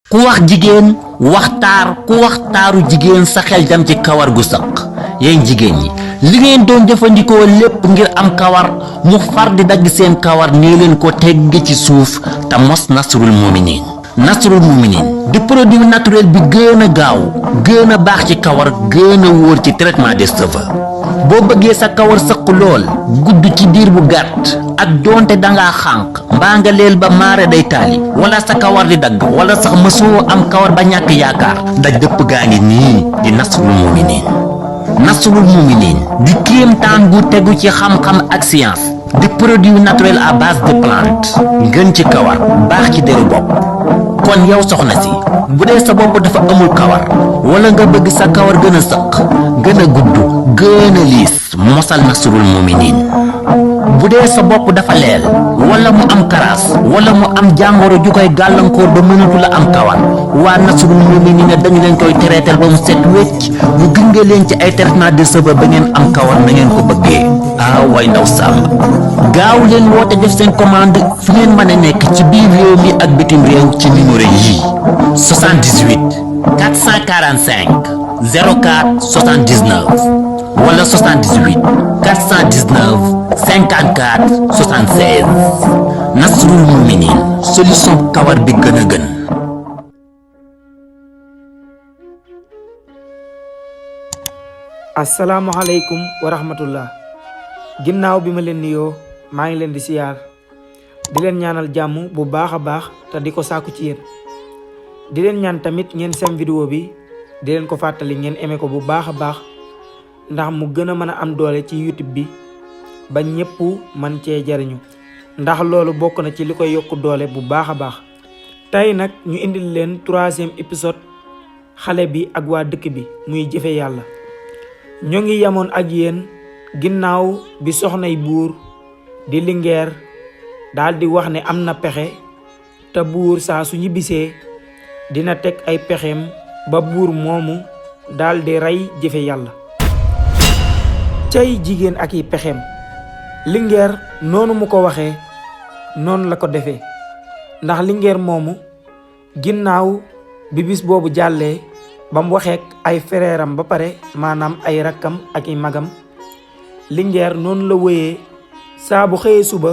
ku wax jigéen wax taar ku wax taaru jigéen sa xel dem ci kawar gu sëq yéen jigéen ñi li ngeen doon jëfandikoo lépp ngir am kawar mu far di dagg seen kawar nee leen ko tegg ci suuf te mos Nasrul Muminin di produit naturel bi gën a gaaw gën a baax ci kawar gën a wóor ci traitement des cheveux boo bëggee sa kawar sëq lool gudd ci diir bu gàtt ak doonte dangaa xànq mbaa nga leel ba maare day taali wala sa kawar di dagg wala sax mësoo am kawar ba ñàkk yaakaar daj dëpp gaa ngi nii di Nasrul Muminin di kéemtaan gu tegu ci xam-xam ak science di produit naturel à base de plante gën ci kawar baax ci deru bopp kon yow soxna si bu dee sa bopp dafa amul kawar wala nga bëgg sa kawar gën a sëq gën a gudd gën a liis mosal Nasrul Muminin bu dee sa bopp dafa leel wala mu am karaas wala mu am jàngoro ju koy gàllankoor ba mënatu la am kawar waa Nasrul Muminin dañu leen koy traiter ba mu set wecc ñu gunge leen ci ay traitement de cheveux ba ngeen am kawar na ngeen ko bëggee way ndaw sàmm gaaw leen woote def seen commande fu ngeen mën a nekk ci biir réew mi ak bitim réew ci numéro yii 78 445 04 79 wala 78 419 54 76 Nasrul Muminin solution kawar bi gën a gën. asalaamaaleykum wa rahmatullah ginnaaw bi ma leen nuyoo maa ngi leen di siyaar di leen ñaanal jàmm bu baax a baax te di ko sàkku ci yéen di leen ñaan tamit ngeen sem vidéo bi di leen ko fàttali ngeen aimé ko bu baax a baax ndax mu gën a mën a am doole ci YouTube bi ba ñëpp man cee jariñu ndax loolu bokk na ci li koy yokk doole bu baax a baax. tey nag ñu indil leen 3e épisode xale bi ak waa dëkk bi muy jëfe yàlla. ñoo ngi yamoon ak yéen ginnaaw bi soxnay buur di Linguère daal di wax ne am na pexe te buur saa su ñibbisee dina teg ay pexeem ba buur moomu daal di rey jëfe yàlla. cay jigéen ak i pexeem Linguère noonu mu ko waxee noonu la ko defee ndax Linguère moomu ginnaaw bi bis boobu jàllee ba mu waxeek ay fereeram ba pare maanaam ay rakkam ak i magam Linguère noonu la wéyee saa bu xëyee suba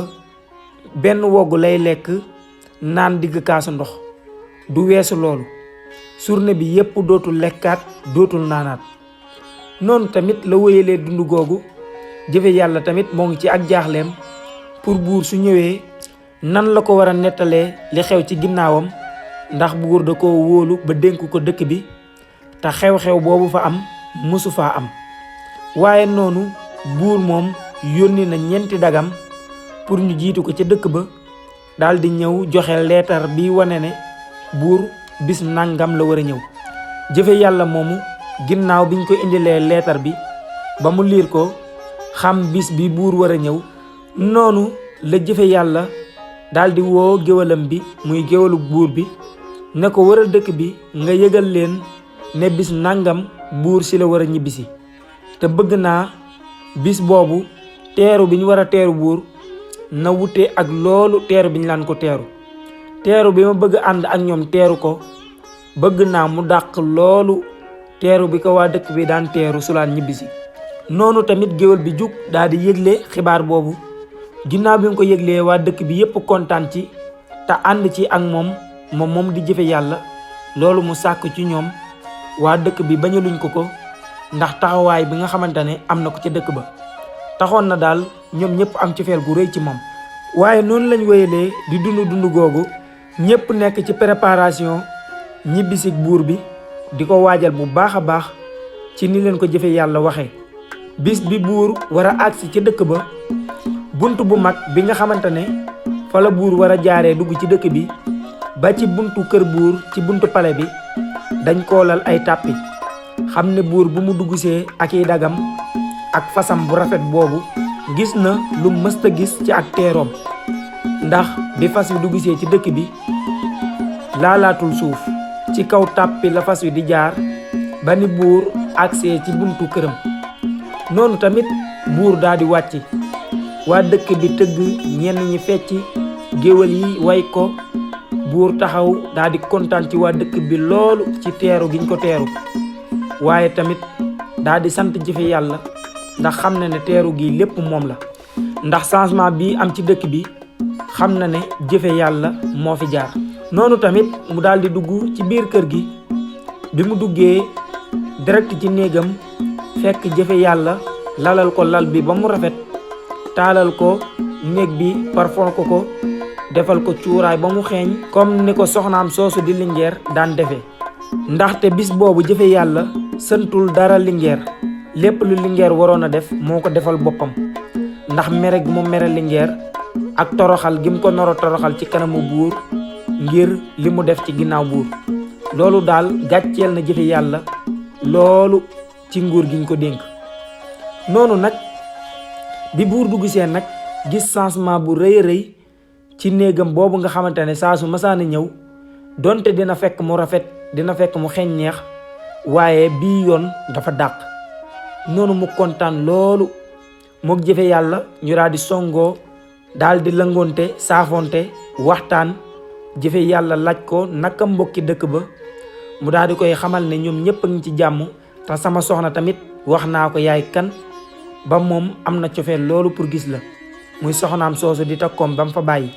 benn woggu lay lekk naan digg kaasu ndox du weesu loolu journée bi yépp dootul lekkaat dootul naanaat noonu tamit la wéyalee dund googu jëfe yàlla tamit moo ngi ci ak jaaxleem pour buur su ñëwee nan la ko war a nettalee li xew ci ginnaawam ndax buur da ko wóolu ba dénk ko dëkk bi te xew-xew boobu fa am mësu faa am waaye noonu buur moom yónni na ñeenti dagam pour ñu jiitu ko ca dëkk ba daal di ñëw joxe leetar bi wane ne buur bis nangam la war a ñëw. jëfe yàlla moomu ginnaaw biñ ko indilee leetar bi ba mu liir ko xam bis bi buur war a ñëw noonu la jëfe yàlla daal di woo géwalam bi muy géwalu buur bi ne ko wëral dëkk bi nga yëgal leen ne bis nangam buur si la war a ñibbisi te bëgg naa bis boobu teeru bi ñu war a teeru buur na wute ak loolu teeru bi ñu laan ko teeru bi ma bëgg ànd ak ñoom teeru ko bëgg naa mu dàq loolu teeru bi ko waa dëkk bi daan teeru su laan ñibbisi. noonu tamit géwal bi jug daal di yëgle xibaar boobu ginnaaw bi nga ko yëglee waa dëkk bi yépp kontaan ci te ànd ci ak moom di jëfe yàlla loolu mu sàkk ci ñoom waa dëkk bi bañaluñ ko ndax taxawaay bi nga xamante ne am na ko ca dëkk ba taxoon na daal ñoom ñëpp am cofeel gu rëy ci moom. waaye noonu lañ wéyalee di dund googu ñëpp nekk ci préparation ñibbisi buur bi di ko waajal bu baax a baax ci ni leen ko jëfe yàlla waxee. bis bi buur war a agsi ca dëkk ba bunt bu mag bi nga xamante ne fa la buur war a jaaree dugg ci dëkk bi ba ci buntu kër buur ci buntu pale bi dañ koo lal ay tàppi xam ne buur bu mu duggsee ak i dagam ak fasam bu rafet boobu gis na lu mësta gis ci ak teeroom ndax bi fas wi duggsee ci dëkk bi laalaatul suuf ci kaw tàppi la fas wi di jaar ba ni buur agsee ci buntu këram. noonu tamit buur daal di wàcc waa dëkk bi tëgg ñenn ñi fecc géwël yi way ko buur taxaw daal di kontaan ci waa dëkk bi loolu ci teeru giñ ko teeru waaye tamit daal di sant jëfe yàlla ndax xam na ne teeru gi lépp moom la ndax changement bi am ci dëkk bi xam na ne jëfe yàlla moo fi jaar. noonu tamit mu daal di dugg ci biir kër gi bi mu duggee direct ci néegam fekk jëfe yàlla lalal ko lal bi ba mu rafet taalal ko néeg bi parfum ko defal ko cuuraay ba mu xeeñ comme ni ko soxnaam soosu di Linguère daan defee ndaxte bis boobu jëfe yàlla santul dara Linguère lépp lu Linguère waroon a def moo ko defal boppam ndax mere gi mu mere Linguère ak toroxal gi mu ko noro toroxal ci kanamu buur ngir li mu def ci ginnaaw buur loolu daal gàcceel na jëfe yàlla loolu ci nguur giñ ko dénk. noonu nag bi buur dugg seen nag gis changement bu rëy a rëy ci néegam boobu nga xamante ne saa su masaana ñëw donte dina fekk mu rafet dina fekk mu xeeñ neex waaye bii yoon dafa dàq. noonu mu kontaan loolu mook jëfe yàlla ñu daal di songoo daal di lëngoonte saafonte waxtaan jëfe yàlla laaj ko naka mbokki dëkk ba mu daal di koy xamal ne ñoom ñëpp a ngi ci jàmm te sama soxna tamit wax naa ko yaay kan ba moom am na cofeel loolu pour gis la muy soxnaam soosu di takkoom ba mu fa bàyyi.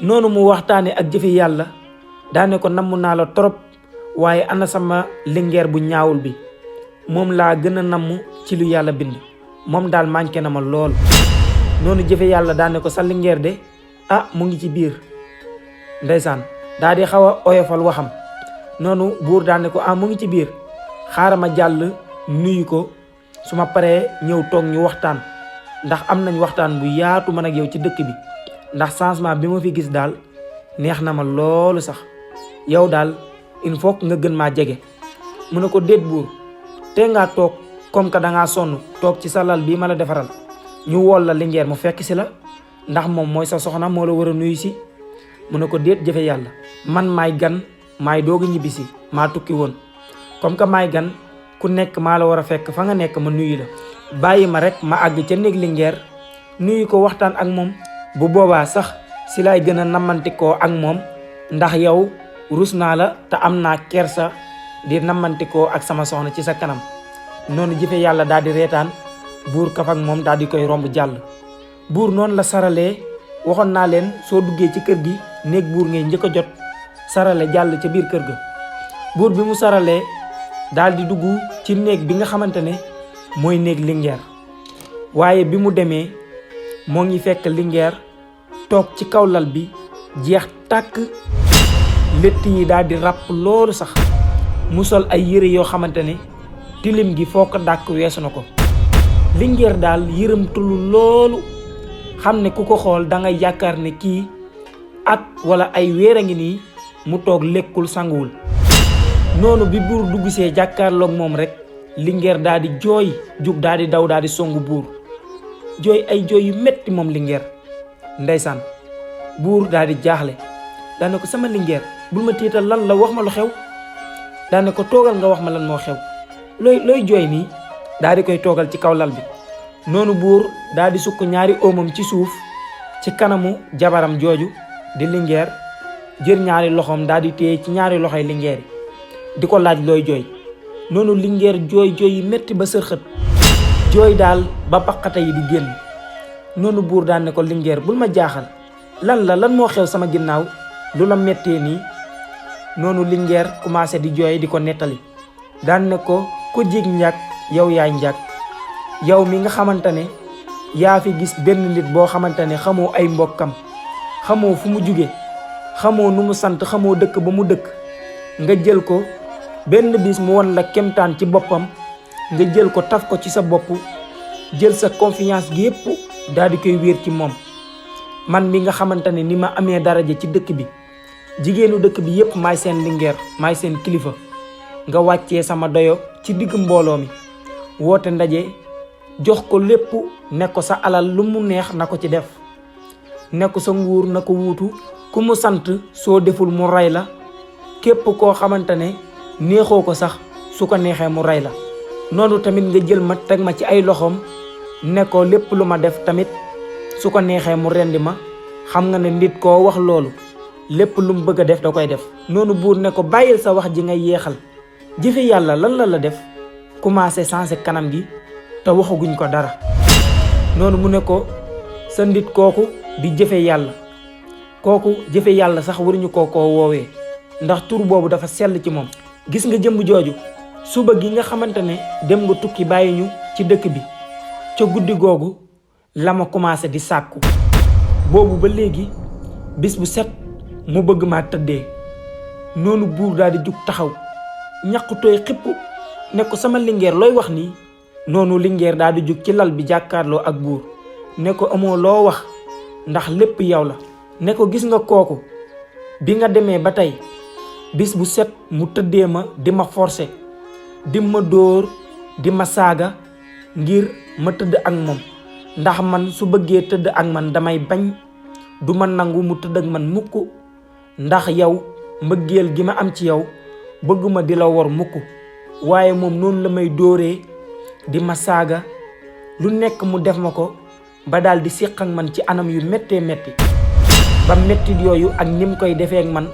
noonu mu waxtaane ak jëfe yàlla daane ko namm naa la trop waaye ana sama Linguère bu ñaawul bi moom laa gën a namm ci lu yàlla bind moom daal manqué na ma lool. noonu jëfe yàlla daane ko sa Linguère de mu ngi ci biir ndeysaan daal di xaw a oyofal waxam. noonu buur daane ko mu ngi ci biir xaaral ma jàll nuyu ko su ma paree ñëw toog ñu waxtaan ndax am nañ waxtaan bu yaatu man ak yow ci dëkk bi ndax changement bi ma fi gis daal neex na ma loolu sax yow daal il faut nga gën maa jege. mu ne ko déet buur te ngaa toog comme que dangaa sonn toog ci sa lal bii ma la defaral ñu wol la Linguère mu fekk si la ndax moom mooy sa soxna moo la war a nuyu si. mu ne ko déet jëfe yàlla man maay gan maay doog a ñibbisi maa tukki woon comme que maay gan ku nekk maa la war a fekk fa nga nekk ma nuyu la bàyyi ma rek ma àgg ca néeg Linguère nuyu ko waxtaan ak moom bu boobaa sax si laay gën a nammantikoo ak moom ndax yow rus naa la te am naa kersa di nammantikoo ak sama soxna ci sa kanam. noonu jëfe yàlla daal di reetaan buur kaf ak moom daal di koy romb jàll. buur noonu la saralee waxoon naa leen soo duggee ci kër gi néeg buur ngay njëkk a jot sarale jàll ca biir kër ga. buur bi mu saralee daal di dugg ci néeg bi nga xamante ne mooy néeg Linguère waaye bi mu demee moo ngi fekk Linguère toog ci kaw lal bi jeex tàkk létt yi daal di ràpp loolu sax mu sol ay yére yoo xamante ne tilim gi foo ko dàkk weesu na ko. Linguère daal yërëmtulu loolu xam ne ku ko xool da ngay yaakaar ne kii at wala ay weer a ngi nii mu toog lekkul sanguwul. noonu bi buur duggsee jàkkaarloog moom rek Linguère daal di jooy jug daal di daw daal di songu buur jooy ay jooy yu metti moom Linguère ndeysaan. buur daal di jaaxle daane ko sama Linguère bul ma tiital lan la wax ma lu xew daane ko toogal nga wax ma lan moo xew looy jooy nii daal di koy toogal ci kaw lal bi. noonu buur daal di sukk ñaari oomam ci suuf ci kanamu jabaram jooju di Linguère jël ñaari loxoom daal di téye ci ñaari loxoy Linguère yi di ko laaj looy jooy. noonu Linguère jooy yu metti ba sërxët jooy daal ba paqata yi di génn. noonu buur daan ne ko Linguère bul ma jaaxal lan moo xew sama ginnaaw lu la mettee nii. noonu Linguère commencé di jooy di ko nettali daan ne ko ku jig njàkk yow yaay njàkk yow mi nga xamante ne yaa fi gis benn nit boo xamante ne xamoo ay mbokkam xamoo fu mu jóge xamoo nu mu sant xamoo dëkk ba mu dëkk nga jël ko benn bis mu won la kemtaan ci boppam nga jël ko taf ko ci sa bopp jël sa confiance gi yépp daal di koy wéer ci moom. man mi nga xamante ne ni ma amee daraja ci dëkk bi jigéenu dëkk bi yépp maay seen Linguère maay seen kilifa nga wàccee sama doyo ci digg mbooloo mi woote ndaje jox ko lépp ne ko sa alal lu mu neex na ko ci def ne ko sa nguur na ko wuutu ku mu sant soo deful mu rey la képp koo xamante ne neexoo ko sax su ko neexee mu rey la. noonu tamit nga jël ma teg ma ci ay loxoom ne ko lépp lu ma def tamit su ko neexee mu rendi ma. xam nga ne nit koo wax loolu lépp lu mu bëgg a def da koy def. noonu buur ne ko bàyyil sa wax ji ngay yeexal jëfe yàlla lan la def commencé changé kanam gi te waxaguñ ko dara. noonu mu ne ko sa ndit kooku di jëfe yàlla kooku jëfe yàlla sax waruñu koo woowee ndax tur boobu dafa sell ci moom. gis nga jëmb jooju suba gi nga xamante ne dem nga tukki bàyyi ñu ci dëkk bi ca guddi googu la ma commencé di sàkku boobu ba léegi bis bu set mu bëgg maa tëddee. noonu buur daal di jug taxaw ñaq tooy xipp ne ko sama lingeer looy wax nii. noonu lingeer daal di jug ci lal bi jàkkaarloo ak buur ne ko amoo loo wax ndax lépp yow la. ne ko gis nga kooku bi nga demee ba tey bis bu set mu tëddee ma di ma forcer di ma dóor di ma saaga ngir ma tëdd ak moom ndax man su bëggee tëdd ak man damay bañ du ma nangu mu tëdd ak man mukk ndax yow mbëggeel gi ma am ci yow bëgguma di la wor mukk. waaye moom noonu la may dóoree di ma saaga lu nekk mu def ma ko ba daal di séq ak man ci anam yu méttee métti ba mettit yooyu ak ni mu koy defee ak man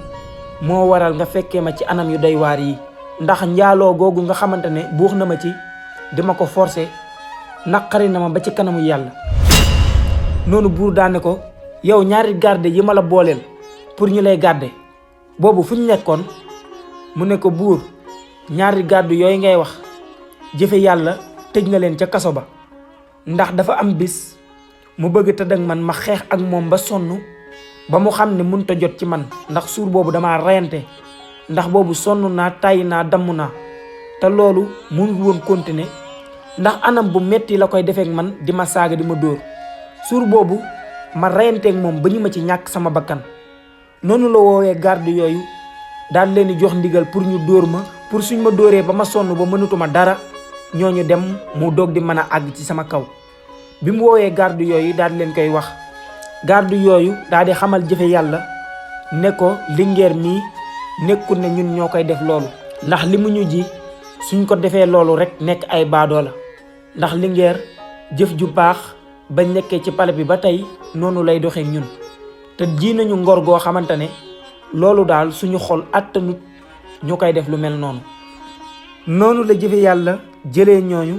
moo waral nga fekkee ma ci anam yu doy waar yi. ndax njaaloo googu nga xamante ne buux na ma ci di ma ko forcer naqari na ma ba ci kanamu yàlla. noonu buur daane ko yow ñaari garde yi ma la booleel pour ñu lay garde boobu fu ñu nekkoon. mu ne ko buur ñaari garde yooyu ngay wax jëfe yàlla tëj na leen ca kaso ba ndax dafa am bis mu bëgg tëdd ak man ma xeex ak moom ba sonn ba mu xam ne mënut a jot ci man ndax suur boobu dama reyante ndax boobu sonn naa tàyyi naa damm naa te loolu mënul woon continuer ndax anam bu metti la koy defeek man di ma saaga di ma dóor. suur boobu ma reyanteeg moom ba ñu ma ci ñàkk sama bakkan. noonu la woowee garde yooyu daal leen di jox ndigal pour ñu dóor ma pour suñ ma dóoree ba ma sonn ba mënatuma dara ñooñu dem mu doog di mën a àgg ci sama kaw. bi mu woowee garde yooyu daal leen koy wax garde yooyu daal di xamal jëfe yàlla ne ko lingeer mii nekkul ne ñun ñoo koy def loolu ndax li mu ñu ji suñ ko defee loolu rek nekk ay baadoo la ndax lingeer jëf ju baax ba nekkee ci pale bi ba tey noonu lay doxee ñun te ji nañu ngor goo xamante ne loolu daal suñu xol attanut ñu koy def lu mel noonu. noonu la jëfe yàlla jëlee ñooñu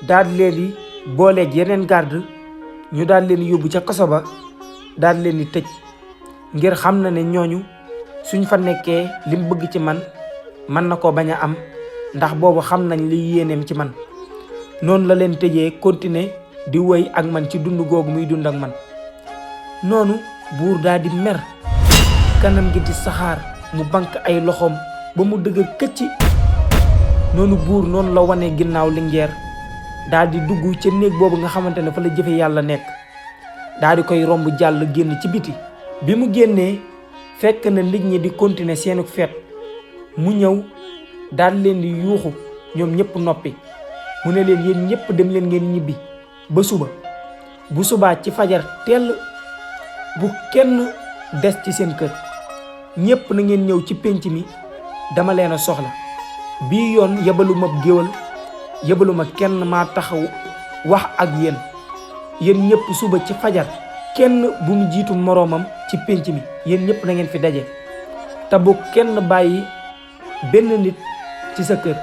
daal leen di booleeg yeneen garde ñu daal leen yóbbu ca kaso ba daal leen di tëj ngir xam na ne ñooñu suñ fa nekkee lim bëgg ci man mën na ko bañ a am ndax boobu xam nañ li yéeneem ci man. noonu la leen tëjee continuer di wëy ak man ci dund googu muy dund ak man. noonu buur daal di mer kanam gi di saxaar mu bank ay loxoom ba mu dëgër këcci. noonu buur noonu la wane ginnaaw lingeer daal di dugg ca néeg boobu nga xamante ne fa la jëfe yàlla nekk daal di koy romb jàll génn ci biti. bi mu génnee fekk na nit ñi di continuer seenu feet mu ñëw daal leen di yuuxu ñoom ñëpp noppi mu ne leen yéen ñëpp dem leen ngeen ñibbi ba suba bu subaa ci fajar teel bu kenn des ci seen kër ñëpp na ngeen ñëw ci pénc mi dama leen a soxla. bii yoon yebaluma géwal yebaluma kenn maa taxaw wax ak yéen ñëpp suba ci fajar kenn bu mu jiitu moroomam ci pénc mi yéen ñëpp na ngeen fi daje te bu kenn bàyyi benn nit ci sa kër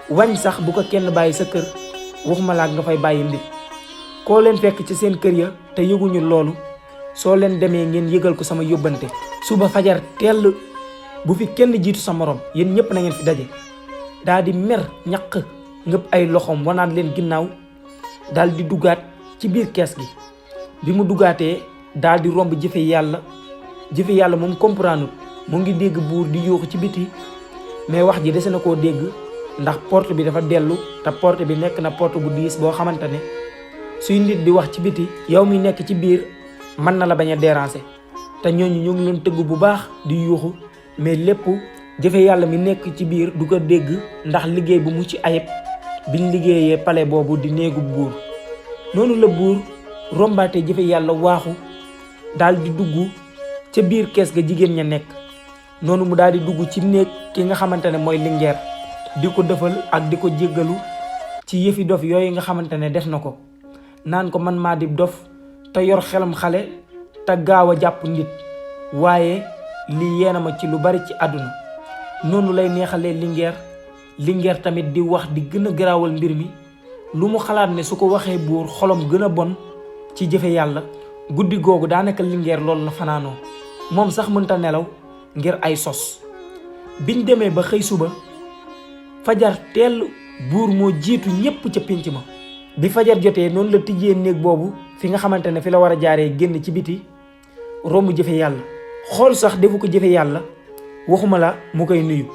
wañ sax bu ko kenn bàyyi sa kër waxuma laa nga fay bàyyi nit. koo leen fekk ci seen kër ya te yëguñu loolu soo leen demee ngeen yëgal ko sama yóbbante suba fajar teel bu fi kenn jiitu sa moroom yéen ñëpp na ngeen fi daje. daal di mer ñaq ngëpp ay loxoom wanaat leen ginnaaw daal di duggaat ci biir kees gi. bi mu duggaatee daal di romb jëfe yàlla moom comprendre mu ngi dégg buur di yuuxu ci biti mais wax ji dese na koo dégg ndax porte bi dafa dellu te porte bi nekk na porte bu diis boo xamante ne suy nit di wax ci biti yow mi nekk ci biir mën na la bañ a déranger te ñooñu ñu ngi leen tëgg bu baax di yuuxu mais lépp jëfe yàlla mi nekk ci biir du ko dégg ndax liggéey bu mucc ayib biñ liggéeyee palais boobu di néegu buur. noonu la buur rombaate jëfe yàlla waaxu daal di dugg ca biir kees ga jigéen ña nekk. noonu mu daal di dugg ci néeg ki nga xamante ne mooy lingeer di ko defal ak di ko jéggalu ci yëfi dof yooyu nga xamante ne def na ko naan ko man maa di dof te yor xelam xale te gaaw a jàpp nit waaye lii yeena ma ci lu bari ci àdduna. noonu lay neexalee Linguère tamit di wax di gën a garaawal mbir mi lu mu xalaat ne su ko waxee buur xolom gën a bon ci jëfe yàlla. guddi googu daanaka Linguère loolu la fanaanoo moom sax mënta nelaw ngir ay sos. biñ demee ba xëy suba fajar teel buur moo jiitu ñépp ca pénc ma. bi fajar jotee noonu la tijjee néeg boobu fi nga xamante ne fi la war a jaaree génn ci biti romb jëfe yàlla. xool sax defu ko jëfe yàlla waxuma la mu koy nuyu.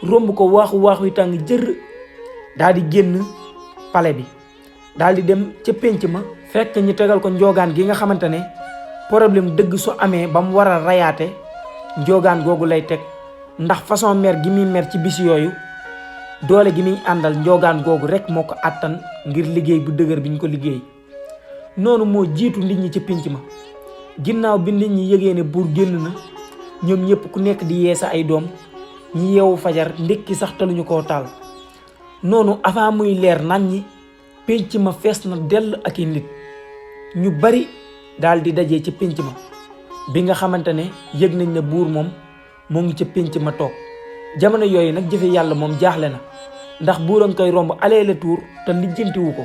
romb ko waaxu wi tàng jër daal di génn pale bi daal di dem ca pénc ma fekk ñu tegal ko njoogaan gi nga xamante ne problème dëgg su amee ba mu war a rayaate njoogaan googu lay teg ndax façon mer gi muy mer ci bis yooyu doole gi muy àndal njoogaan googu rek moo ko àttan ngir liggéey bu dëgër bi ñu ko liggéey. noonu moo jiitu nit ñi ca pénc ma ginnaaw bi nit ñi yëgee ne buur génn na ñoom ñëpp ku nekk di yee sa ay doom ñi yeewu fajar ndékki sax taluñu koo taal. noonu avant muy leer nañ ñi pénc ma fees na dell ak i nit ñu bari daal di dajee ca pénc ma bi nga xamante ne yëg nañ ne buur moom moo ngi ca pénc ma toog. jamono yooyu nag jëfe yàlla moom jaaxle na ndax buur a nga koy romb aller-retour te lijjantiwu ko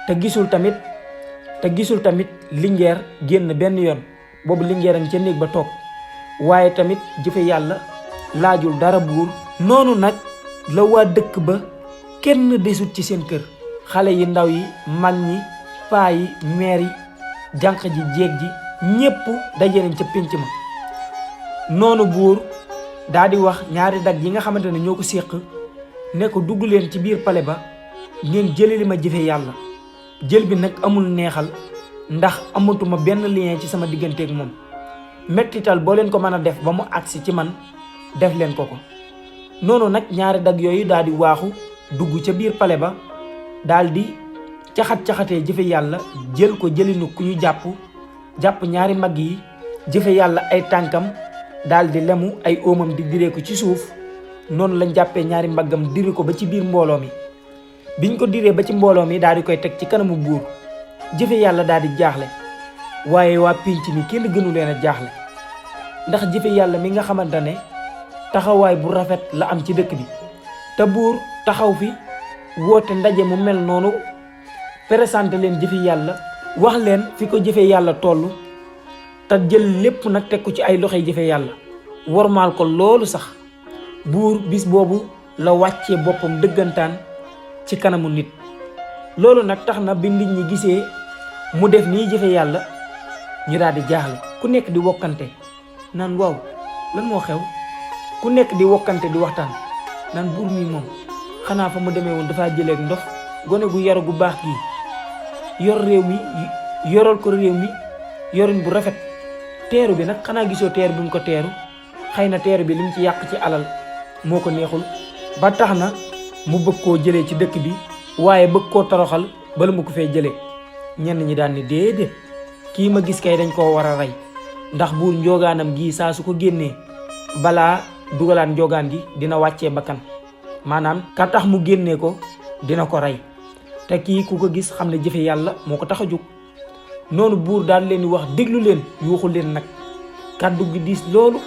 te gisul tamit Linguère génn benn yoon. boobu Linguère a ngi ca néeg ba toog waaye tamit jëfe yàlla laajul dara buur. noonu nag la waa dëkk ba kenn desut ci seen kër xale yi ndaw yi mag ñi paa yi meer yi jànq ji jéeg ji ñépp daje nañ ca pénc ma. noonu buur daa di wax ñaari dag yi nga xamante ne ñoo ko séq ne ko dugg leen ci biir pale ba ngeen jëli li ma jëfe yàlla. jël bi nag amul neexal ndax amatuma benn lien ci sama digganteeg moom mettital boo leen ko mën a def ba mu agsi ci man def leen ko. noonu nag ñaari dag yooyu daal di waaxu dugg ca biir pale ba daal di caxatee jëfe yàlla jël ko jëlinu ku ñu jàpp ñaari mag yi jëfe yàlla ay tànkam daal di lemu ay óomam di diree ko ci suuf. noonu lañ jàppee ñaari mbaggam diri ko ba ci biir mbooloo mi biñ ko diree ba ci mbooloo mi daal di koy teg ci kanamu buur. jëfe yàlla daal di jaaxle waaye waa pénc mi kenn gënu leen a jaaxle ndax jëfe yàlla mi nga xamante ne taxawaay bu rafet la am ci dëkk bi te buur taxaw fi woote ndaje mu mel noonu présenté leen jëfe yàlla wax leen fi ko jëfe yàlla toll te jël lépp nag teg ko ci ay loxoy jëfe yàlla wormaal ko loolu sax. buur bis boobu la wàccee boppam dëggantaan ci kanamu nit. loolu nag tax na bi nit ñi gisee mu def nii jëfe yàlla ñu daal di jaaxle ku nekk di wokkante naan waaw lan moo xew. ku nekk di wokkante di waxtaan naan buur mi moom xanaa fa mu demee woon dafaa jëleeg ndox gone gu yaru gu baax gi yor réew mi yoral ko réew mi yorin bu rafet. teeru bi nag xanaa gisoo teeru bi mu ko teeru xëy na teeru bi li mu ci yàq ci alal moo ko neexul ba tax na mu bëgg koo jëlee ci dëkk bi waaye bëgg koo toroxal bala mu ko fee jëlee. ñenn ñi daan ni déedéet kii ma gis kay dañ koo war a rey ndax buur njoogaanam gii saa su ko génnee balaa dugalaat njoogaan gi dina wàccee bakkan maanaam ka tax mu génnee ko dina ko rey te kii ku ko gis xam ne jëfe yàlla moo ko tax a jóg. noonu buur daal leen di wax déglu leen yuuxu leen nag kàddu gi diis loolu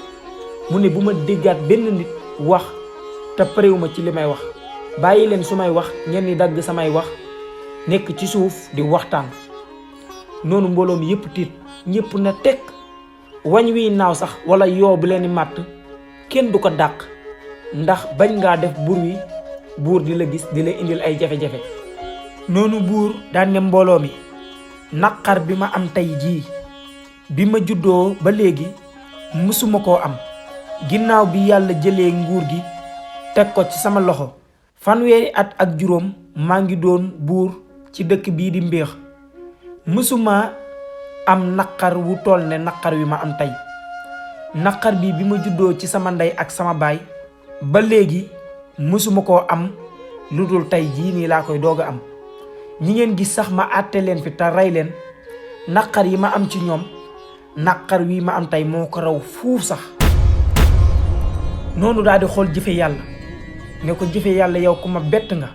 mu ne bu ma déggaat benn nit wax te parewuma ci li may wax bàyyi leen su may wax ñenn ñi dagg samay wax nekk ci suuf di waxtaan. noonu mbooloo mi yëpp tiit ñëpp na tekk wañ wiy naaw sax wala yoo bu leen di màtt kenn du ko dàq ndax bañ ngaa def bur wi buur di la gis di la indil ay jafe-jafe. noonu buur daan ne mbooloo mi naqar bi ma am tey jii bi ma juddoo ba léegi mësuma koo am ginnaaw bi yàlla jëlee nguur gi teg ko ci sama loxo. fanweeri at ak juróom maa ngi doon buur ci dëkk bii di Mbéex mësuma am naqar wu toll ne naqar wi ma am tey. naqar bi bi ma juddoo ci sama ndey ak sama baay ba léegi mësuma koo am lu dul tey jii nii laa koy doog a am. ñi ngeen gis sax ma àtte leen fi te rey leen naqar yi ma am ci ñoom naqar wi ma am tey moo ko raw fuuf sax. noonu daal di xool jëfe yàlla ne ko jëfe yàlla yow ku ma bett nga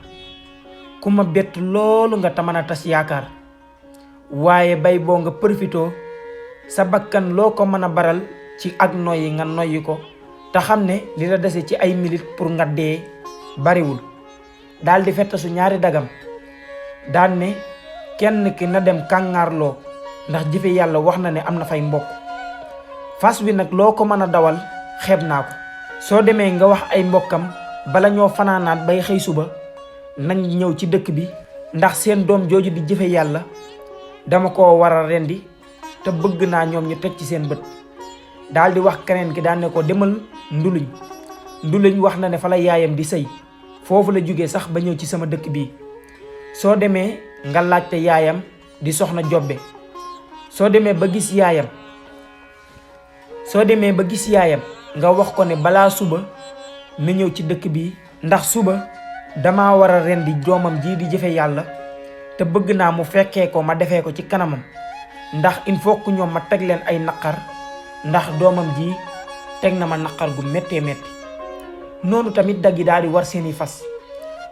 ku ma bett loolu nga te mën a tas yaakaar waaye bay boo nga profitoo sa bakkan loo ko mën a baral ci ak noyyi nga noyyi ko te xam ne li la dese ci ay minute pour nga dee bariwul. daal di fettasu ñaari dagam daan ne kenn ki na dem kàngaarloo ndax jëfe yàlla wax na ne am na fay mbokk. fas wi nag loo ko mën a dawal xeeb naa ko. soo demee nga wax ay mbokkam bala ñoo fanaanaat bay xëy suba nañ ñëw ci dëkk bi ndax seen doom jooju di jëfe yàlla dama ko war a rendi te bëgg naa ñoom ñu teg ci seen bët. daal di wax keneen ki daan ne ko demal nduluñ wax na ne fa la yaayam di sëy foofu la jóge sax ba ñëw ci sama dëkk bii. soo demee nga laajte yaayam di soxna Jobbe. soo demee ba gis yaayam nga wax ko ne balaa suba na ñëw ci dëkk bi ndax suba dama war a rendi doomam ji di jëfe yàlla te bëgg naa mu fekkee ko ma defee ko ci kanamam ndax il faut que ñoom ma teg leen ay naqar ndax doomam ji teg na ma naqar gu méttee métti. noonu tamit dag yi daal di war seeni fas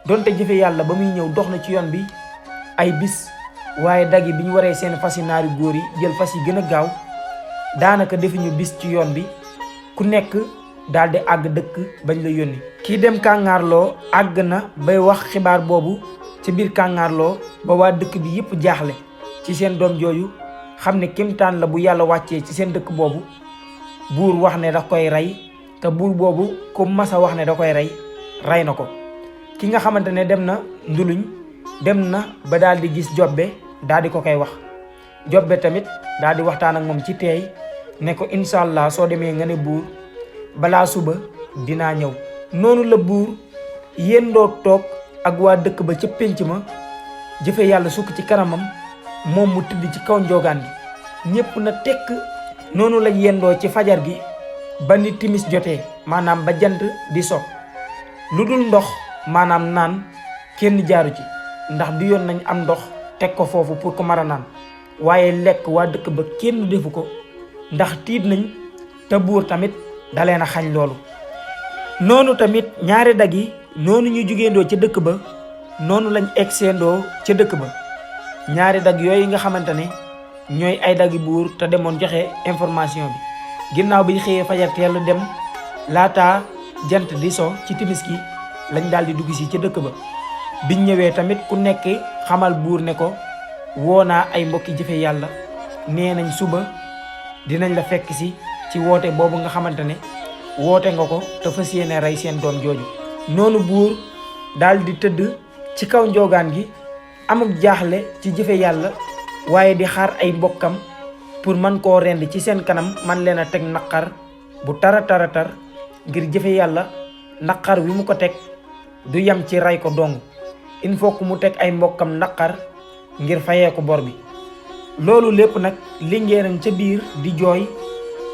donte jëfe yàlla ba muy ñëw dox na ci yoon bi ay bis waaye dag yi bi ñu waree seen fas yi naari góor yi jël fas yi gën a gaaw daanaka defuñu bis ci yoon bi ku nekk daal di àgg dëkk bañ la yónni. kii dem kàngaarloo àgg na bay wax xibaar boobu ci biir kàngaarloo ba waa dëkk bi yëpp jaaxle ci seen doom jooju xam ne kéemtaan la bu yàlla wàccee ci seen dëkk boobu. buur wax ne da koy rey te buur boobu ku masa wax ne da koy rey na ko. ki nga xamante ne dem na nduluñ dem na ba daal di gis Jobbe daal di ko koy wax. Jobbe tamit daal di waxtaan ak moom ci teey ne ko incha allah soo demee nga ne buur balaa suba dinaa ñëw. noonu la buur yendoo toog ak waa dëkk ba ca pénc ma jëfe yàlla sukk ci kanamam moom mu tëdd ci kaw njoogaan gi ñépp na tekk. noonu lañ yendoo ci fajar gi ba ni timis jotee maanaam ba jant di so. lu dul ndox maanaam naan kenn jaaru ci ndax du yoon nañ am ndox teg ko foofu pour ko mar a naan waaye lekk waa dëkk ba kenn defu ko ndax tiit nañ te buur tamit daleen a xañ loolu. noonu tamit ñaari dag yi noonu ñu jugeendoo ca dëkk ba noonu lañ egseendoo ca dëkk ba. ñaari dag yooyu nga xamante ne ñooy ay dagi buur te demoon joxe information bi ginnaaw bi ñu xëyee fajar teel dem laata jant di so ci timis gi lañ daal di dugg si ca dëkk ba. biñ ñëwee tamit ku nekk xamal buur ne ko woo naa ay mbokki jëfe yàlla nee nañ suba dinañ la fekk si ci woote boobu nga xamante ne woote nga ko te fas yéene rey seen doom jooju. noonu buur daal di tëdd ci kaw njoogaan gi amuk jaaxle ci jëfe yàlla waaye di xaar ay mbokkam pour man koo rend ci seen kanam man leen a teg naqar bu tar ngir jëfe yàlla naqar wi mu ko teg du yam ci rey ko dong il faut que mu teg ay mbokkam naqar ngir fayee ko bor bi. loolu lépp nag lingeeram ca biir di jooy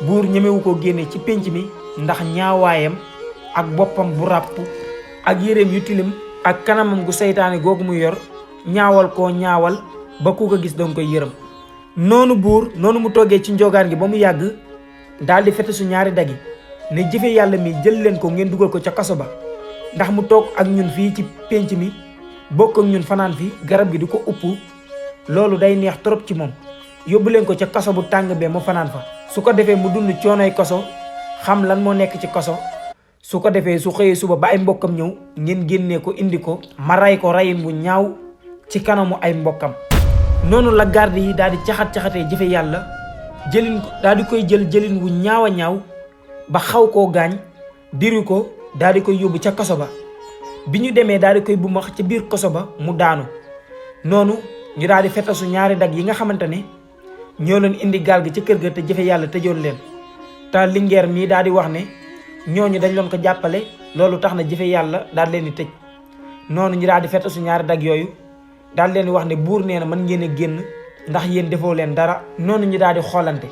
buur ñemewu ko génne ci pénc mi ndax ñaawaayam ak boppam bu ràpp ak yéreem yu tilim ak kanamam gu seytaane googu mu yor ñaawal koo ñaawal ba ku ko gis danga koy yërëm. noonu buur noonu mu toggee ci njogaan gi ba mu yàgg daal di fete su ñaari dagi ne jëfe yàlla mi jël leen ko ngeen dugal ko ca kaso ba ndax mu toog ak ñun fii ci pénc mi bokk ak ñun fanaan fi garab gi di ko upp loolu day neex trop ci moom. yóbbu leen ko ca kaso bu tàng bee mu fanaan fa su ko defee mu dund coonoy kaso xam lan moo nekk ci kaso su ko defee su xëyee suba ba ay mbokkam ñëw ngeen génnee ko indi ko ma ray ko rayin bu ñaaw ci kanamu ay mbokkam. noonu la garde yi daal di caxatee jëfe yàlla jëlin ko daal di koy jëlin wu ñaaw a ñaaw ba xaw koo gaañ diri ko daal di koy yóbbu ca kaso ba. bi ñu demee daal di koy bu max ca biir kaso ba mu daanu. noonu ñu daal di fetasu ñaari dag yi nga xamante ne ñoo leen indi gaal gi ca kër ga te jëfe yàlla tëjoon leen te lingeer mii daal di wax ne ñooñu dañ loon ko jàppale loolu tax na jëfe yàlla daal leen di tëj. noonu ñu daal di fetasu ñaari dag yooyu daal leen di wax ne buur nee na mën ngeen a génn ndax yéen defoo leen dara. noonu ñu daal di xoolante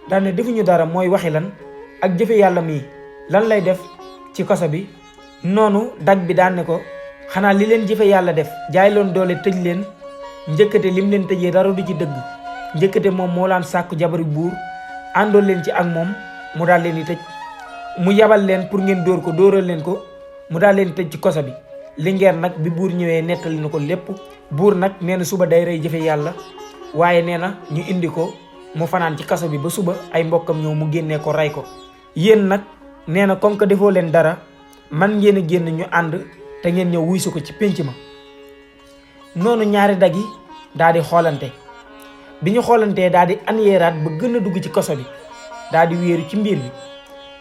daal ne defuñu dara mooy waxi lan ak jëfe yàlla mii lan lay def ci kaso bi. noonu dag bi daan ne ko xanaa li leen jëfe yàlla def jaay loon doole tëj leen njëkkate lim leen tëjee dara du ci dëgg njëkkate moom moo laan sàkku jabari buur àndoon leen ci ak moom mu daal leen di tëj mu yabal leen pour ngeen dóor ko dóoral leen ko mu daal leen tëj ci kaso bi. lingeer nag bi buur ñëwee nettali na ko lépp buur nag nee na suba day rey jëfe yàlla waaye nee na ñu indi ko mu fanaan ci kaso bi ba suba ay mbokkam ñëw mu génnee ko rey ko. yéen nag nee na comme que defoo leen dara man ngeen a génn ñu ànd te ngeen ñëw wuy si ko ci pénc ma. noonu ñaari dag yi daal di xoolante bi ñu xoolantee daal di anyeeraat ba gën a dugg ci kaso bi daal di wéeru ci mbir bi.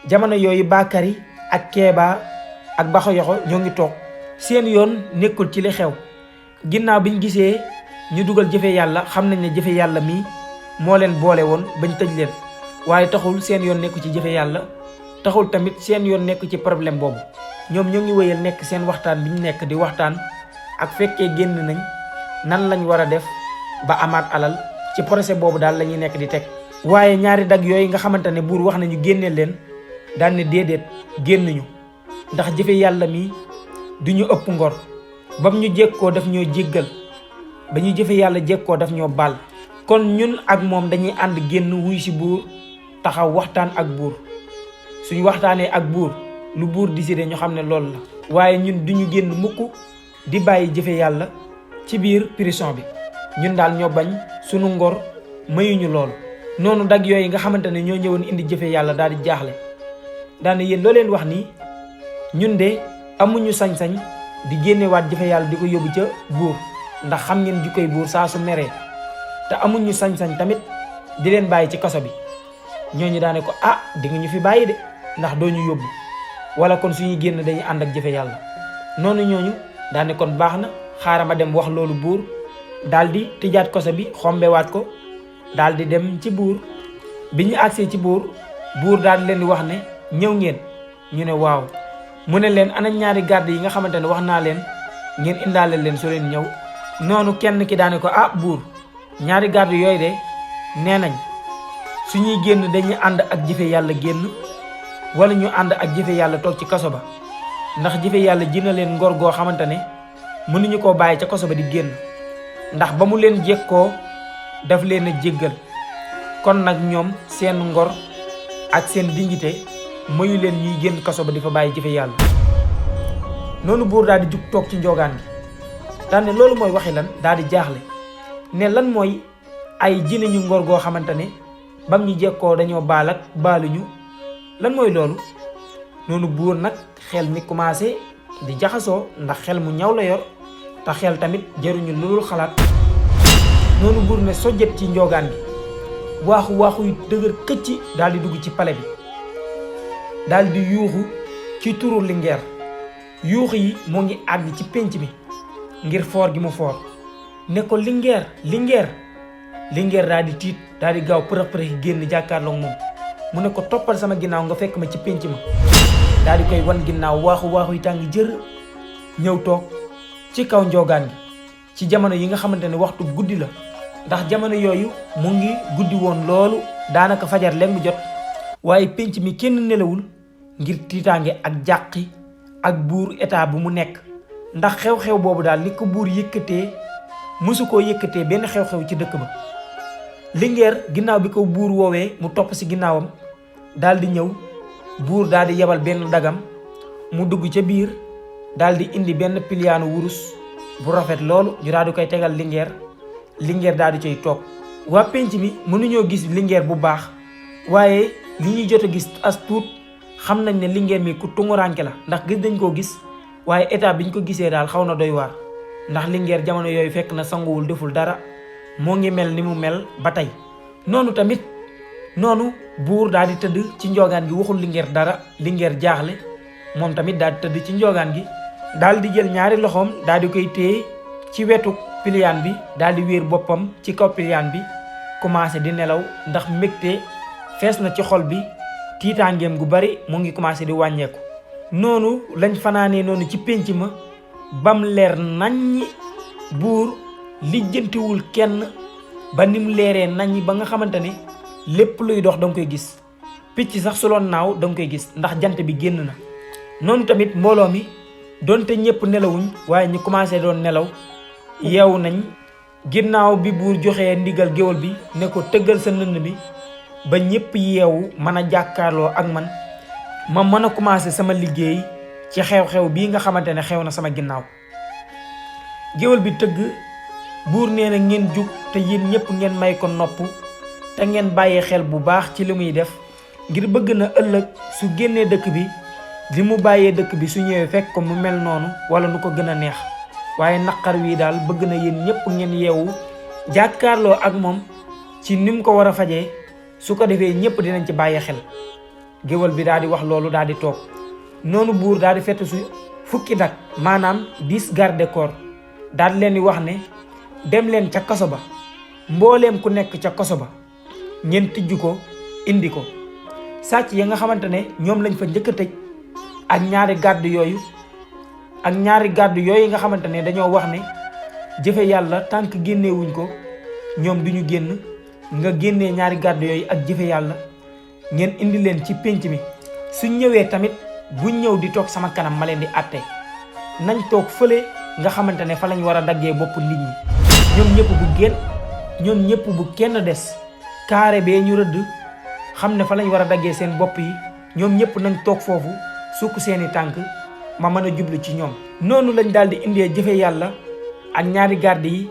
jamono yooyu Bakary ak Kéba ak Bakhayokho ñoo ngi toog seen yoon nekkul ci li xew. ginnaaw biñ gisee ñu dugal jëfe yàlla xam nañ ne jëfe yàlla mii moo leen boole woon bañ tëj leen waaye taxul seen yoon nekku ci jëfe yàlla taxul tamit seen yoon nekk ci problème boobu. ñoom ñoo ngi wéyal nekk seen waxtaan bi ñu nekk di waxtaan ak fekkee génn nañ nan lañ war a def ba amaat alal ci projet boobu daal la ñuy nekk di teg. waaye ñaari dag yooyu nga xamante ne buur wax nañu génneel leen daan ne déedéet génnuñu ndax jëfe yàlla mi du ñu ëpp ngor bam ñu jékkoo daf ñoo jéggal ba ñu jëfe yàlla jékkoo daf ñoo baal. kon ñun ak moom dañuy ànd génn wuy si buur taxaw waxtaan ak buur suñu waxtaanee ak buur lu buur décidé ñu xam ne loolu la. waaye ñun duñu génn mukk di bàyyi jëfe yàlla ci biir prison bi ñun daal ñoo bañ sunu ngor mayuñu loolu. noonu dag yooyu nga xamante ne ñoo ñëwoon indi jëfe yàlla daal di jaaxle daane yéen loo leen wax nii ñun de amuñu sañ-sañ di génnewaat jëfe yàlla di ko yóbbu ca buur ndax xam ngeen jikkoy buur saa su meree te amuñu sañ-sañ tamit di leen bàyyi ci kaso bi. ñooñu daane ko di nga ñu fi bàyyi de ndax doo ñu yóbbu wala kon suñuy génn dañuy ànd ak jëfe yàlla. noonu ñooñu daane kon baax na xaaral ma dem wax loolu buur daal di tëjaat kaso bi xombewaat ko daal di dem ci buur. bi ñu agsee ci buur daal di leen di wax ne ñëw ngeen ñu ne waaw mu ne leen ana ñaari garde yi nga xamante ne wax naa leen ngeen indaale leen soo leen ñëw. noonu kenn ki daane ko buur ñaari garde yooyu de nee nañ suñuy génn dañuy ànd ak jëfe yàlla génn wala ñu ànd ak jëfe yàlla toog ci kaso ba ndax jëfe yàlla ji na leen ngor goo xamante ne mënuñu koo bàyyi ca kaso ba di génn ndax ba mu leen jekkoo daf leen a jéggal. kon nag ñoom seen ngor ak seen dignité mayu leen ñuy génn kaso ba di fa bàyyi jëfe yàlla. noonu buur daal di jug toog ci njoogaan gi daal ne loolu mooy waxi lan daal di jaaxle ne lan mooy ay jine ñu ngor goo xamante ne bam ñu jekkoo dañoo baal ak baaluñu lan mooy loolu. noonu buur nag xel mi commencé di jaxasoo ndax xel mu ñaw la yor te xel tamit jaruñu loolu xalaat. noonu buur ne sojjet ci njoogaan gi waaxu yu dëgër këcc daal di dugg ci pale bi daal di yuuxu ci turu Linguère. yuuxu yi moo ngi àgg ci pénc mi ngir foor gi mu foor ne ko Linguère daal di tiit daal di gaaw përëx génn jàkkaarloog moom mu ne ko toppal sama ginnaaw nga fekk ma ci pénc ma. daal di koy wan ginnaaw waaxu yi tàng jër ñëw toog ci kaw njoogaan gi ci jamono yi nga xamante ne waxtu guddi la ndax jamono yooyu mu ngi guddi woon loolu daanaka fajar léegi mu jot waaye pénc mi kenn nelawul ngir tiitaange ak jàqi ak buur état bu mu nekk ndax xew-xew boobu daal ni ko buur yëkkatee mësu koo yëkkatee benn xew-xew ci dëkk ba. Linguère ginnaaw bi ko buur woowee mu topp si ginnaawam daal di ñëw buur daal di yebal benn dagam mu dugg ca biir daal di indi benn piliyaanu wurus bu rafet loolu ñu daal di koy tegal Linguère daal di cay toog. waa penc mi mënuñoo gis Linguère bu baax waaye li ñuy jot a gis as tuut xam nañ ne Linguère mi ku tumuranke la ndax gis dañ koo gis waaye état bi ñu ko gisee daal xaw na doy waar ndax Linguère jamono yooyu fekk na sanguwul deful dara moo ngi mel ni mu mel ba tey. noonu buur daal di tëdd ci njoogaan gi waxul Linguère dara. Linguère jaaxle moom tamit daal di tëdd ci njoogaan gi daal di jël ñaari loxoom daal di koy téye ci wetu piliyaan bi daal di wéer boppam ci kaw piliyaan bi commencé di nelaw ndax mbégte fees na ci xol bi tiitaangeem gu bari mu ngi commencé di wàññeeku. noonu lañ fanaanee noonu ci pénc ma bam leer naññi buur lijjantiwul kenn ba ni mu leeree naññi ba nga xamante ne lépp luy dox danga koy gis picc sax su loon naaw danga koy gis ndax jant bi génn na. noonu tamit mbooloo mi donte ñëpp nelawuñ waaye ñu commencé doon nelaw yeewu nañ ginnaaw bi buur joxee ndigal géwal bi ne ko tëggal sa nënd bi ba ñëpp yeewu mën a jàkkaarloo ak man ma mën a commencé sama liggéey ci xew-xew bii nga xamante ne xew na sama ginnaaw. géwal bi tëgg buur nee na ngeen jug te yéen ñëpp ngeen may ko nopp te ngeen bàyyee xel bu baax ci li muy def ngir bëgg na ëllëg su génnee dëkk bi li mu bàyyee dëkk bi su ñëwee fekk ko mu mel noonu wala nu ko gën a neex waaye naqar wi daal bëgg na yéen ñëpp ngeen yeewu jàkkaarloo ak moom ci ni mu ko war a fajee su ko defee ñëpp dinañ ci bàyyi xel. géwal bi daal di wax loolu daal di toog noonu buur daal di fett su fukki dak maanaam 10 garde corps daal di leen di wax ne dem leen ca kaso ba mbooleem ku nekk ca kaso ba ngeen tijj ko indi ko sàcc ya nga xamante ne ñoom lañ fa njëkk a tëj ak ñaari gàddu yooyu nga xamante ne dañoo wax ne jëfe yàlla tànk génnewuñ ko ñoom duñu génn nga génnee ñaari gàddu yooyu ak jëfe yàlla ngeen indi leen ci pénc mi suñ ñëwee tamit buñ ñëw di toog sama kanam ma leen di àtte nañ toog fële nga xamante ne fa lañ war a daggee bopp nit ñi ñoom ñëpp bu kenn des carré bee ñu rëdd xam ne fa lañ war a daggee seen bopp yi ñoom ñëpp nañ toog foofu sukk seeni tànk ma mën a jublu ci ñoom. noonu lañ daal di indee jëfe yàlla ak ñaari garde yi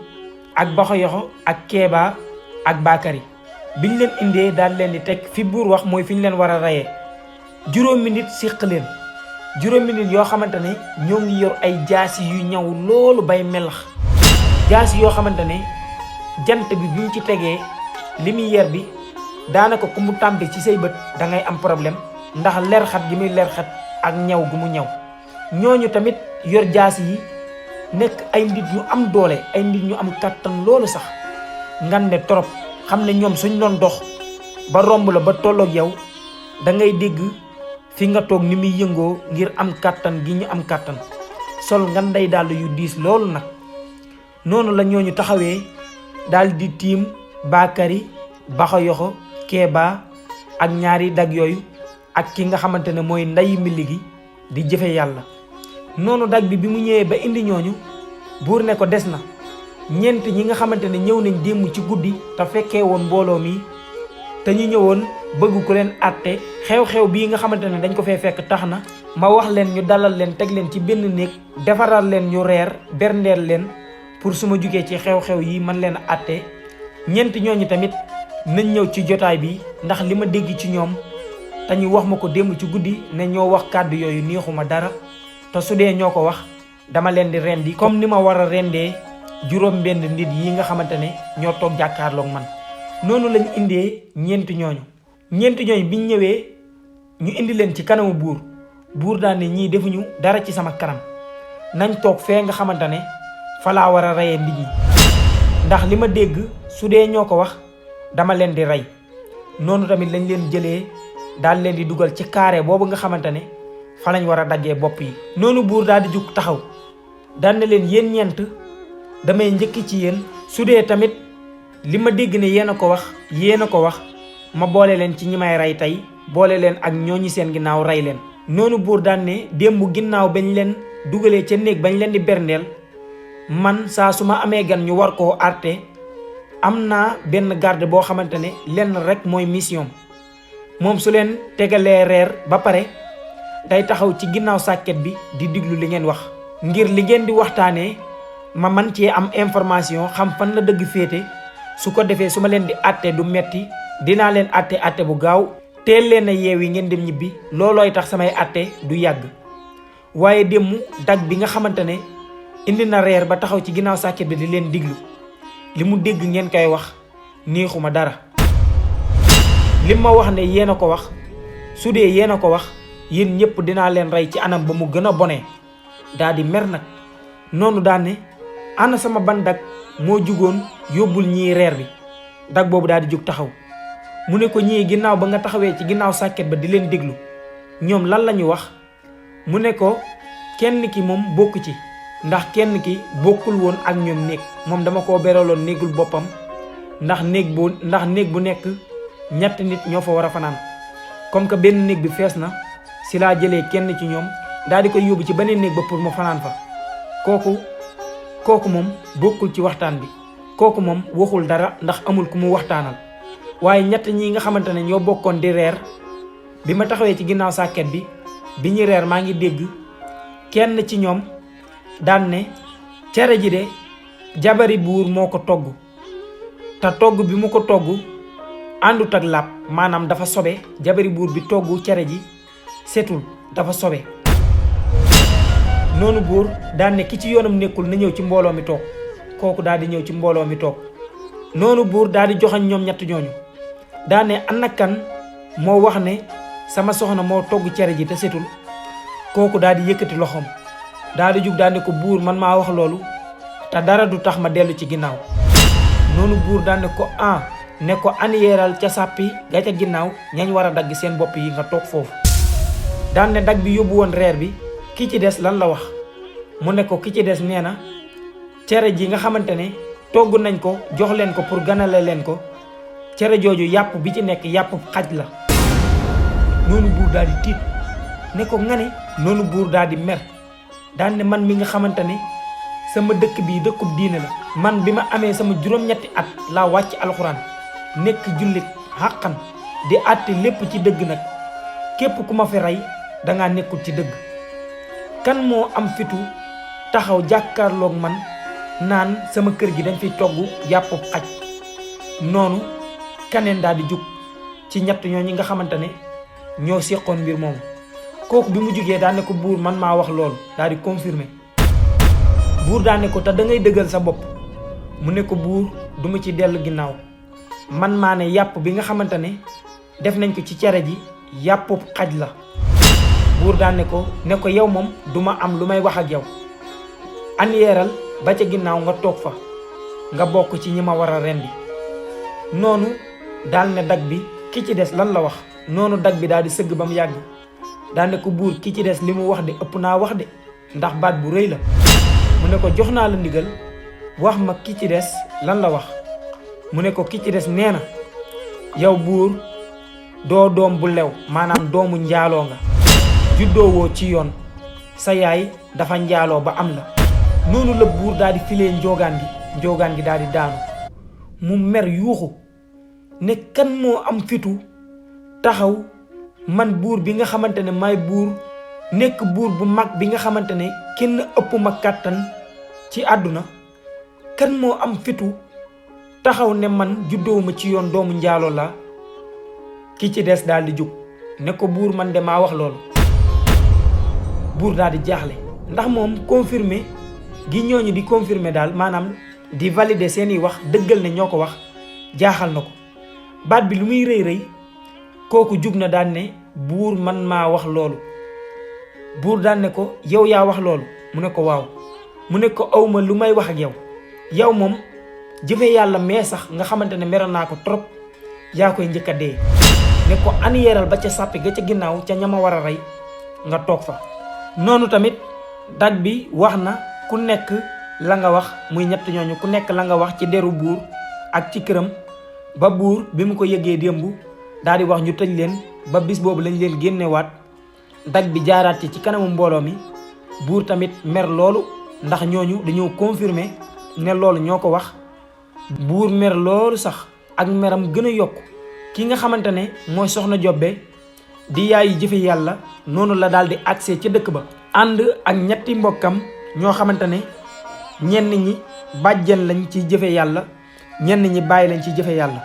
ak Baxayoxo ak Keeba ak Bakary biñ leen indee daal leen di teg fi buur wax mooy fi ñu leen war a reyee juróomi nit séq leen juróomi nit yoo xamante ne ñoo ngi yor ay jaasi yu ñaw loolu bay melax jaasi yoo xamante ne jant bi buñ ci tegee lumière bi daanaka ku mu tàmbi ci say bët da ngay am problème ndax leer xat gi muy leer xat ak ñaw gu mu ñaw ñooñu tamit yor jaasi yi nekk ay nit ñu am doole ay nit ñu am kàttan loolu sax ngan ne trop xam ne ñoom suñ doon dox ba romb la ba tolloog yow da ngay dégg fi nga toog ni muy yëngoo ngir am kàttan gi ñu am kàttan sol ngan day dàll yu diis loolu nag noonu la ñooñu taxawee daal di tiim Bakary Baxayoxo Keeba ak ñaari dag yooyu ak ki nga xamante ne mooy nday mili gi di jëfe yàlla noonu dag bi mu ñëwee ba indi ñooñu buur ne ko des na ñeent ñi nga xamante ne ñëw nañ démb ci guddi te fekkee woon mbooloo mi te ñu ñëwoon bëgg ku leen àtte xew-xew bii nga xamante ne dañ ko fee fekk tax na ma wax leen ñu dalal leen teg leen ci benn néeg defaral leen ñu reer berndeel leen pour su ma jugee ci xew-xew yi man leen a àtte ñeent ñooñu tamit nañ ñëw ci jotaay bi ndax li ma dégg ci ñoom te ñu wax ma ko démb ci guddi ne ñoo wax kàddu yooyu neexuma dara te su dee ñoo ko wax dama leen di rendi comme ni ma war a rendee juróom benn nit yi nga xamante ne ñoo toog jàkkaarloog man. noonu lañ indee ñeenti ñooñu biñ ñëwee ñu indi leen ci kanamu buur daan ne ñii defuñu dara ci sama kanam nañ toog fee nga xamante ne fa laa war a reyee nit ñi ndax li ma dégg su dee ñoo ko wax dama leen di rey. noonu tamit lañ leen jëlee daal leen di dugal ci carré boobu nga xamante ne fa lañ war a daggee bopp yi. noonu buur daal di jug taxaw daan ne leen yéen ñeent damay njëkk ci yéen su dee tamit li ma dégg ne yéen a ko wax ma boole leen ci ñi may rey tey boole leen ak ñooñu seen ginnaaw rey leen. noonu buur daan ne démb ginnaaw bañ leen dugalee ca néeg bañ leen di berndeel man saa su ma amee gan ñu war koo àtte am naa benn garde boo xamante ne lenn rek mooy mission moom su leen tegalee reer ba pare day taxaw ci ginnaaw sàkket bi di diglu li ngeen wax ngir li ngeen di waxtaanee ma man cee am information xam fan la dëgg féete su ko defee su ma leen di àtte du metti dinaa leen àtte bu gaaw teel leen a yeewi ngeen dem ñibbi loolooy tax samay àtte du yàgg. waaye démb dag bi nga xamante ne indi na reer ba taxaw ci ginnaaw sàkket bi di leen diglu li mu dégg ngeen koy wax neexuma dara li ma wax ne yéen a ko wax su dee yéen a ko wax yéen ñëpp dinaa leen rey ci anam ba mu gën a bonee daa di mer nag. noonu daan ne ana sama ban dag moo jugoon yóbbul ñii reer bi dag boobu daal di jóg taxaw mu ne ko ñii ginnaaw ba nga taxawee ci ginnaaw sàkket ba di leen déglu ñoom lan la ñu wax mu ne ko kenn ki moom bokk ci ndax kenn ki bokkul woon ak ñoom néeg moom dama koo beraloon néegul boppam ndax néeg bu nekk ñett nit ñoo fa war a fanaan comme que benn néeg bi fees na si laa jëlee kenn ci ñoom daal di koy yóbbu ci beneen néeg ba pour mu fanaan fa kooku moom bokkul ci waxtaan bi kooku moom waxul dara ndax amul ku mu waxtaanal waaye ñett ñi nga xamante ne ñoo bokkoon di reer bi ma taxawee ci ginnaaw sàkket bi ñu reer maa ngi dégg kenn ci ñoom daan ne cere ji de jabari buur moo ko togg te togg bi mu ko togg àndut ak làpp maanaam dafa sobe jabari buur bi togg cere ji setul dafa sobe noonu buur daan ne ki ci yoonam nekkul na ñëw ci mbooloo mi toog kooku daal di ñëw ci mbooloo mi toog noonu buur daal di joxañ ñoom ñett ñooñu daan ne ana kan moo wax ne sama soxna moo togg cere ji te setul kooku daal di yëkkati loxoom daal di jug daal ne ko buur man maa wax loolu te dara du tax ma dellu ci ginnaaw noonu buur daan ne ko ne ko aniyeeral ca sàppi ga ca ginnaaw ñañ war a dagg seen bopp yi nga toog foofu daan ne dag bi yóbbu woon reer bi ki ci des lan la wax mu ne ko ki ci des nee na cere ji nga xamante ne togg nañ ko jox leen ko pour ganale leen ko cere jooju yàpp bi ci nekk yàpp xaj la noonu buur daal di tiit ne ko nga ne noonu buur daal di mer daan ne man mi nga xamante ne sama dëkk bii dëkkub diine la man bi ma amee sama juróom-ñetti at laa wàcc alxuraan nekk jullit xàqan di àtte lépp ci dëgg nag képp ku ma fi rey dangaa nekkul ci dëgg kan moo am fitu taxaw jàkkaarloog man naan sama kër gi dañ fiy togg yàppub xaj noonu kaneen daal di jug ci ñett ñooñu nga xamante ne ñoo seqoon mbir moomu kooku bi mu jugee daan ne ko buur man maa wax loolu daal di confirmer buur daan ne ko te da ngay dëggal sa bopp mu ne ko buur duma ci dellu ginnaaw man maa ne yàpp bi nga xamante ne def nañ ko ci cere ji yàppub xaj la buur daan ne ko yow moom duma am lu may wax ak yow aniyeeral ba ca ginnaaw nga toog fa nga bokk ci ñi ma war a rendi noonu daal ne dag bi ki ci des lan la wax noonu dag bi daal di sëgg ba mu yàgg daal ne ko buur ki ci des li mu wax de ëpp naa wax de ndax baat bu rëy la mu ne ko jox naa la ndigal wax ma ki ci des lan la wax mu ne ko ki ci des nee na yow buur doo doom bu lew maanaam doomu njaaloo nga juddoowoo ci yoon sa yaay dafa njaaloo ba am la noonu la buur daal di filee njoogaan gi daal di daanu mu mer yuuxu ne kan moo am fitu taxaw man buur bi nga xamante ne maay buur nekk buur bu mag bi nga xamante ne kenn ëpp ma kàttan ci àdduna kan moo am fitu taxaw ne man juddoowuma ci yoon doomu njaaloo la ki ci des daal di jug ne ko buur man de maa wax loolu buur daal di jaaxle ndax moom confirmer gi ñooñu di confirmer daal maanaam di valider seeni wax dëggal ne ñoo ko wax jaaxal na ko baat bi lu muy rëy rëy kooku jug na daan ne buur man maa wax loolu buur daan ne ko yow yaa wax loolu mu ne ko waaw mu ne ko awma lu may wax ak yow moom jëfe yàlla mee sax nga xamante ne meral naa ko trop yaa koy njëkk a dee ne ko aniyeeral ba ca sàppi ga ca ginnaaw ca ñama war a rey nga toog fa noonu tamit dag bi wax na ku nekk la nga wax muy ñett ñooñu ku nekk la nga wax ci deru buur ak ci këram ba buur bi mu ko yëgee démb daal di wax ñu tëj leen ba bis boobu lañ leen génnewaat dag bi jaaraat ci kanamu mbooloo mi buur tamit mer loolu ndax ñooñu dañoo confirmer ne loolu ñoo ko wax buur mer loolu sax ak meram gën a yokk ki nga xamante ne mooy soxna Jobbe di yaayu jëfe yàlla noonu la daal di accès ca dëkk ba ànd ak ñetti mbokkam ñoo xamante ne ñenn ñi bàjjen lañ ci jëfe yàlla ñenn ñi bàyyi lañ ci jëfe yàlla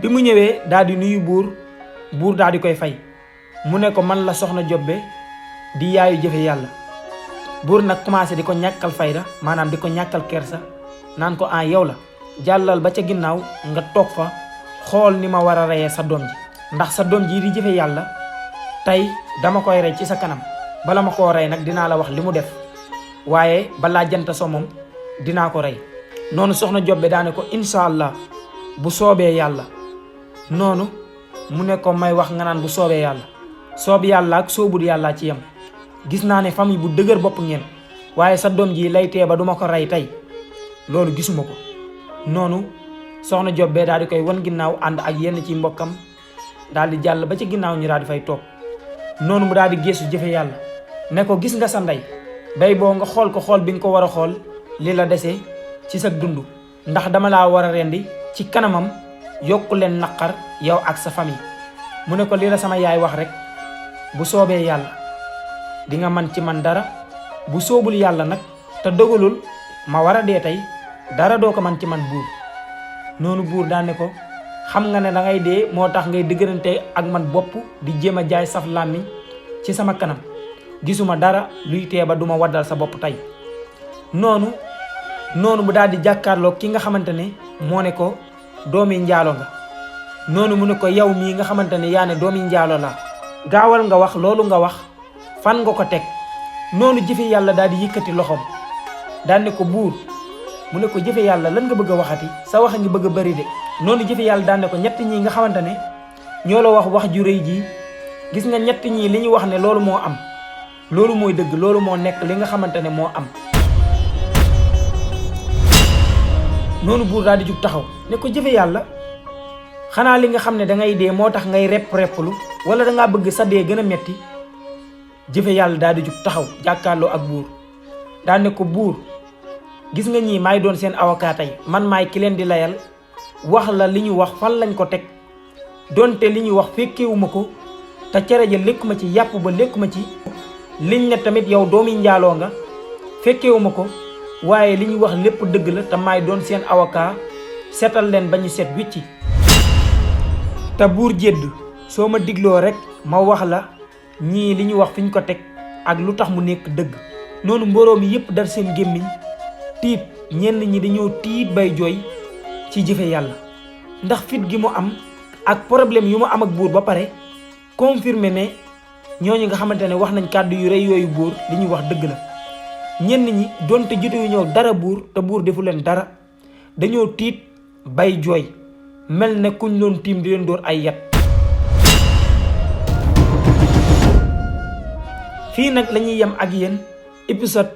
bi mu ñëwee daal di nuyu buur daal di koy fay mu ne ko man la soxna Jobbe di yaayu jëfe yàlla buur nag commencé di ko ñàkkal fayda maanaam di ko ñàkkal kersa naan ko yow la jàllal ba ca ginnaaw nga toog fa xool ni ma war a reyee sa doom ji ndax sa doom ji di jëfe yàlla tey dama koy rey ci sa kanam bala ma koo rey nag dinaa la wax li mu def waaye balaa jant so moom dinaa ko rey noonu soxna Jobbe daane ko incha allah bu soobee yàlla noonu mu ne ko may wax nga naan bu soobee yàlla soob yàlla ak soobul yàlla ci yem gis naa ne famille bu dëgër bopp ngeen waaye sa doom ji lay tee ba duma ko rey tey loolu gisuma ko noonu soxna Jobbe daal di koy wan ginnaaw ànd ak yenn ci mbokkam daal di jàll ba ci ginnaaw ñu daal di fay toog noonu mu daal di geesu jëfe yàlla ne ko gis nga sa ndey bay boo nga xool ko xool bi nga ko war a xool li la dese ci sa dund ndax dama laa war a rendi ci kanamam yokku leen naqar yow ak sa famille mu ne ko li la sama yaay wax rek bu soobee yàlla di nga man ci man dara bu soobul yàlla nag te dogalul ma war a dee tey dara doo ko man ci man buur noonu buur daan ne ko xam nga ne da ngay dee moo tax ngay dëgërante ak man bopp di jéem a jaay saf làmmiñ ci sama kanam gisuma dara luy tee ba duma waddal sa bopp tey noonu mu daal di jàkkaarloo ki nga xamante ne moo ne ko doomi njaalo nga noonu mu ne ko yow mii nga xamante ne yaa ne doomi njaalo la gaawal nga wax loolu nga wax fan nga ko teg noonu jëfe yàlla daal di yëkkati loxoom daal ne ko buur mu ne ko jëfe yàlla lan nga bëgg a waxati sa wax a ngi bëgg a bari de noonu jëfe yàlla daal ne ko ñett ñi nga xamante ne ñoo la wax ju rëy ji gis nga ñett ñii li ñu wax ne loolu moo am loolu mooy dëgg loolu moo nekk li nga xamante ne moo am noonu buur daal di jug taxaw ne ko jëfe yàlla xanaa li nga xam ne dangay dee moo tax ngay repp-repplu wala dangaa bëgg sa dee gën a metti jëfe yàlla daal di jug taxaw jàkkaarloo ak buur daal ne ko buur gis nga ñii maay doon seen avocat tey man maay ki leen di layal wax la li ñu wax fan lañ ko teg donte li ñu wax fekkewuma ko te cere ja lekkuma ci yàpp ba lekkuma ci liñ ne tamit yow doomi njaaloo nga fekkewuma ko waaye li ñu wax lépp dëgg la te maay doon seen avocat seetal leen ba ñu set wicci te buur jédd soo ma digloo rek ma wax la ñii li ñu wax fi ñu ko teg ak lu tax mu nekk dëgg noonu mbooloo mi yépp dar seen gémmiñ tiit ñenn ñi dañoo tiit bay jooy ci jëfe yàlla ndax fit gi mu am ak problème yu mu am ak buur ba pare confirmé ne ñooñu nga xamante ne wax nañ kàddu yu rëy yooyu buur li ñuy wax dëgg la ñenn ñi donte jotewu ñoo dara buur te buur defu leen dara dañoo tiit bay jooy mel ne kuñ doon tiim di leen dóor ay yat fii nag lañuy yem ak yéen épisode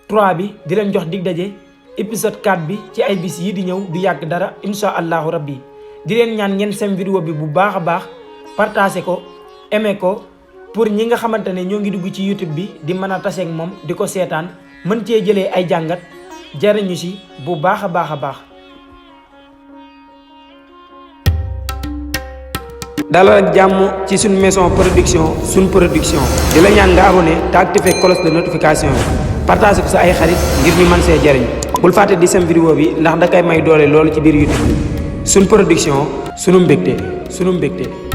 3 bi di leen jox dig daje épisode 4 bi ci ay bis yi di ñëw du yàgg dara insha allahu rabbi di leen ñaan ngeen seen vidéo bi bu baax a baax partagé ko aimé ko pour ñi nga xamante ne ñoo ngi dugg ci YouTube bi di mën a taseeg moom di ko seetaan mën cee jëlee ay jàngat jariñu si bu baax a baax a baax. dalal ak jàmm ci suñ maison production di la ñaan nga abonné te activé cloche de notification bi partagé ko sa ay xarit ngir ñu mën see jariñ bul fàtte di sem vidéo bi ndax da koy may doole loolu ci biir YouTube suñ production sunu mbégte